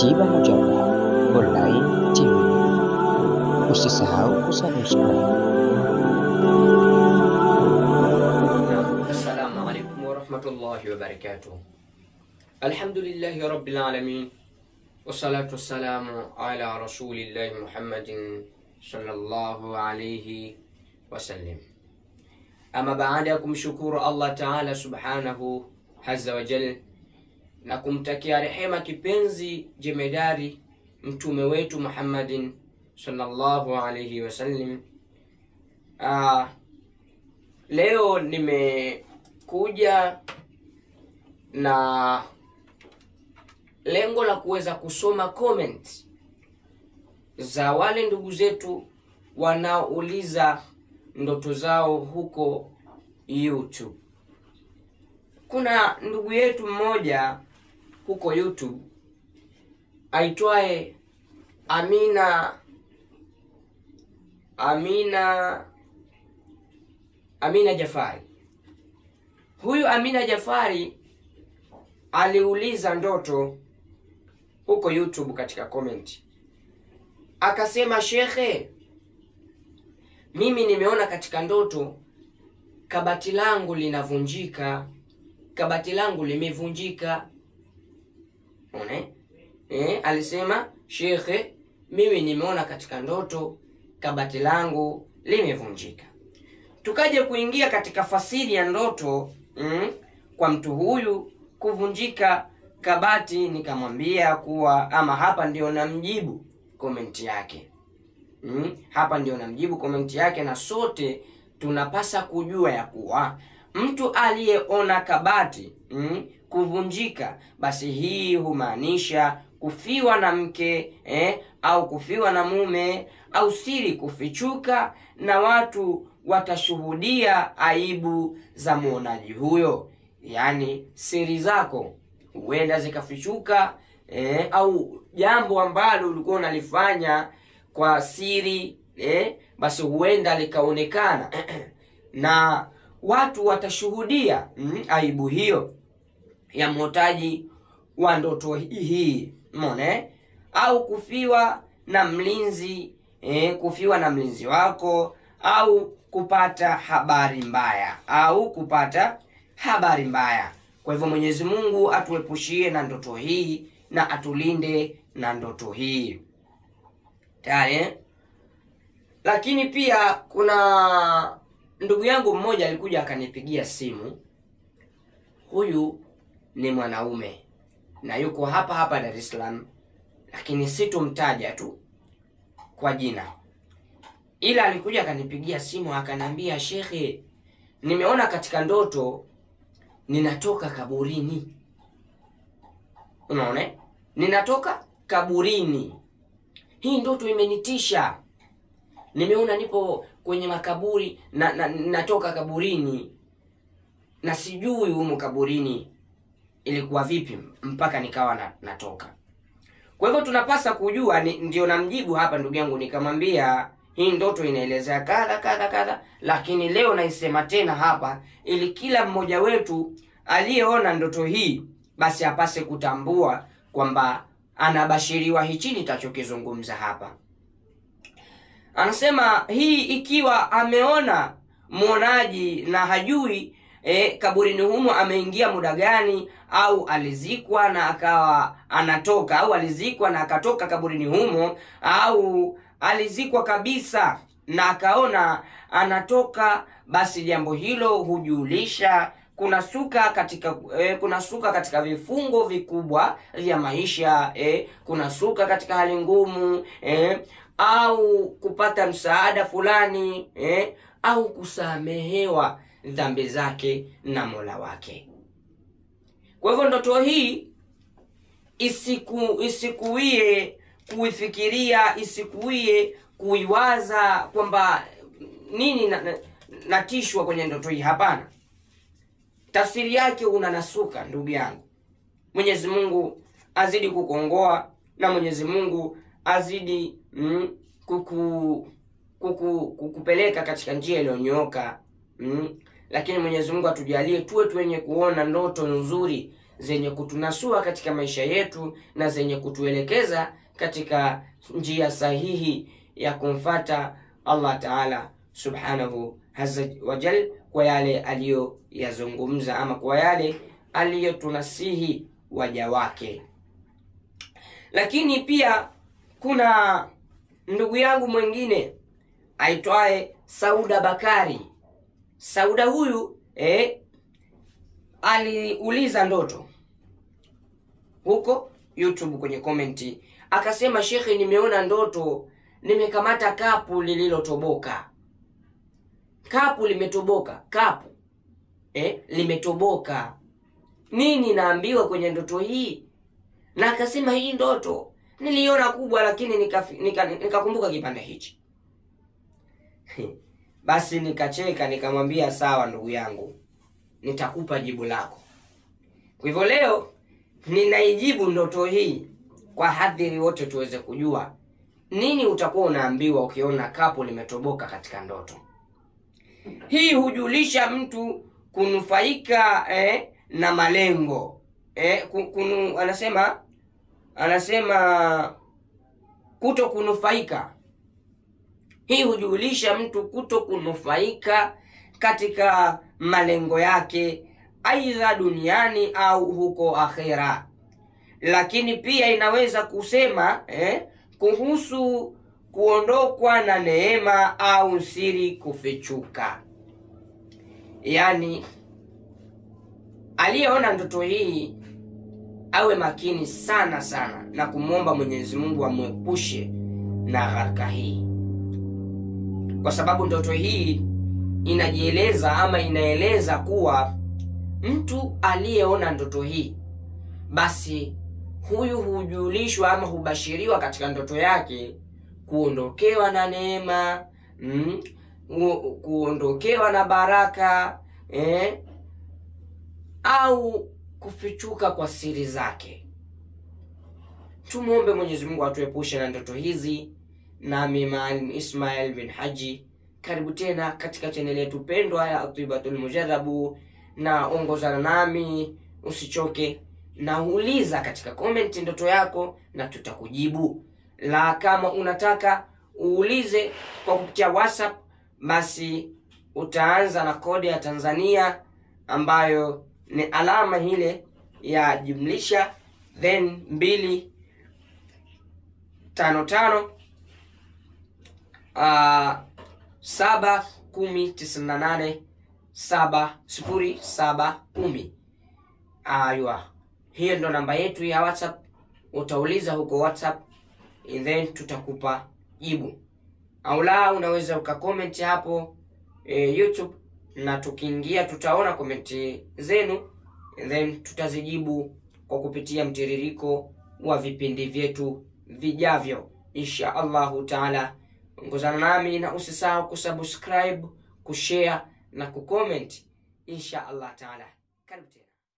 Tiba Mujarab Online TV. Usisahau kusubscribe. Assalamu alaikum warahmatullahi wabarakatuh. Alhamdulillahi rabbil alamin, wassalatu wassalamu ala rasulillahi Muhammadin sallallahu alayhi wasallam. Ama baada ya kumshukuru Allah Ta'ala subhanahu azza wa jalla na kumtakia rehema kipenzi jemedari mtume wetu Muhammadin sallallahu alayhi wasallam, leo nimekuja na lengo la kuweza kusoma comment za wale ndugu zetu wanaouliza ndoto zao huko YouTube. Kuna ndugu yetu mmoja huko YouTube aitwaye Amina Jafari. Huyu Amina Jafari aliuliza ndoto huko YouTube katika comment. Akasema, shekhe, mimi nimeona katika ndoto kabati langu linavunjika, kabati langu limevunjika. Unaona? Alisema, shekhe, mimi nimeona katika ndoto kabati langu limevunjika. Tukaje kuingia katika fasiri ya ndoto kwa mtu huyu kuvunjika kabati, nikamwambia kuwa ama hapa ndio namjibu comment yake. Hapa ndio namjibu comment yake, na sote tunapasa kujua ya kuwa mtu aliyeona kabati kuvunjika, basi hii humaanisha kufiwa na mke au kufiwa na mume au siri kufichuka, na watu watashuhudia aibu za muonaji huyo. Yani siri zako huenda zikafichuka, au jambo ambalo ulikuwa unalifanya kwa siri, basi huenda likaonekana na watu watashuhudia aibu hiyo ya mwotaji wa ndoto hii. Umeona? Au kufiwa na mlinzi, kufiwa na mlinzi wako, au kupata habari mbaya, au kupata habari mbaya. Kwa hivyo Mwenyezi Mungu atuepushie na ndoto hii na atulinde na ndoto hii. Tayari? Lakini pia kuna ndugu yangu mmoja alikuja akanipigia simu. Huyu ni mwanaume na yuko hapa hapa Dar es Salaam, lakini sitomtaja tu kwa jina, ila alikuja akanipigia simu akanambia, shekhe, nimeona katika ndoto ninatoka kaburini. Unaona? Ninatoka kaburini. Hii ndoto imenitisha. Nimeona nipo kwenye makaburi na natoka kaburini, na sijui humu kaburini ilikuwa vipi mpaka nikawa natoka. Kwa hivyo tunapasa kujua, ndio namjibu hapa ndugu yangu, nikamwambia hii ndoto inaelezea kadha kadha kadha, lakini leo naisema tena hapa ili kila mmoja wetu aliyeona ndoto hii basi apase kutambua kwamba anabashiriwa hichi nitachokizungumza hapa. Anasema hii ikiwa ameona muonaji na hajui kaburini humo ameingia muda gani, au alizikwa na akawa anatoka, au alizikwa na akatoka kaburini humo, au alizikwa kabisa na akaona anatoka, basi jambo hilo hujulisha kuna suka katika vifungo vikubwa vya maisha, kuna suka katika hali ngumu, au kupata msaada fulani, au kusamehewa dhambi zake na Mola wake. Kwa hivyo ndoto hii isikuwie kuifikiria, isikuwie kuiwaza kwamba nini natishwa kwenye ndoto hii. Hapana. Tafsiri yake unanasuka, ndugu yangu. Mwenyezi Mungu azidi kukuongoa na Mwenyezi Mungu azidi kukupeleka katika njia iliyonyooka. Lakini Mwenyezi Mungu atujalie tuwe wenye kuona ndoto nzuri zenye kutunasua katika maisha yetu na zenye kutuelekeza katika njia sahihi ya kumfata Allah Ta'ala Subhanahu Azza wa Jal kwa yale aliyoyazungumza ama kwa yale aliyotunasihi waja wake. Lakini pia kuna ndugu yangu mwingine aitwaye Sauda Bakari. Sauda huyu aliuliza ndoto huko YouTube kwenye komenti, akasema, shekhe, nimeona ndoto, nimekamata kapu lililotoboka. Kapu limetoboka, kapu limetoboka. Nini naambiwa kwenye ndoto hii? Na akasema hii ndoto niliona kubwa, lakini nikakumbuka kipande hichi. Basi nikacheka, nikamwambia sawa ndugu yangu, nitakupa jibu lako. Kwa hivyo leo ninaijibu ndoto hii kwa hadhiri wote tuweze kujua nini utakuwa unaambiwa ukiona kapu limetoboka katika ndoto. Hii hujulisha mtu kunufaika na malengo. Anasema kuto kunufaika. Hii hujulisha mtu kuto kunufaika katika malengo yake, aidha duniani au huko akhera. Lakini pia inaweza kusema kuhusu kuondokwa na neema au siri kufichuka. Yani aliyeona ndoto hii awe makini sana sana na kumwomba Mwenyezi Mungu amuepushe na gharka hii, kwa sababu ndoto hii inajieleza ama inaeleza kuwa mtu aliyeona ndoto hii, basi huyu hujulishwa ama hubashiriwa katika ndoto yake kuondokewa na neema, kuondokewa na baraka, au kufichuka kwa siri zake. Tumuombe Mwenyezi Mungu atuepushe na ndoto hizi. Nami Maalim Ismail bin Haji, karibu tena katika channel yetu pendwa ya Atibatul Mujarrabu, na ongozana nami, usichoke na uliza katika comment ndoto yako na tutakujibu. La kama unataka uulize kwa kupitia WhatsApp, basi utaanza na kodi ya Tanzania ambayo ni alama ile ya jumlisha then 255 7 10 98 7 0 7 10. Aywa, hiyo ndo namba yetu ya WhatsApp. Utauliza huko WhatsApp and then tutakupa jibu. Au la unaweza ukakomenti hapo YouTube, na tukiingia tutaona komenti zenu and then tutazijibu kwa kupitia mtiririko wa vipindi vyetu vijavyo insha Allahu Taala. Ongozana nami na usisahau kusubscribe, kushare na kucomment insha Allah Taala. Karibu tena.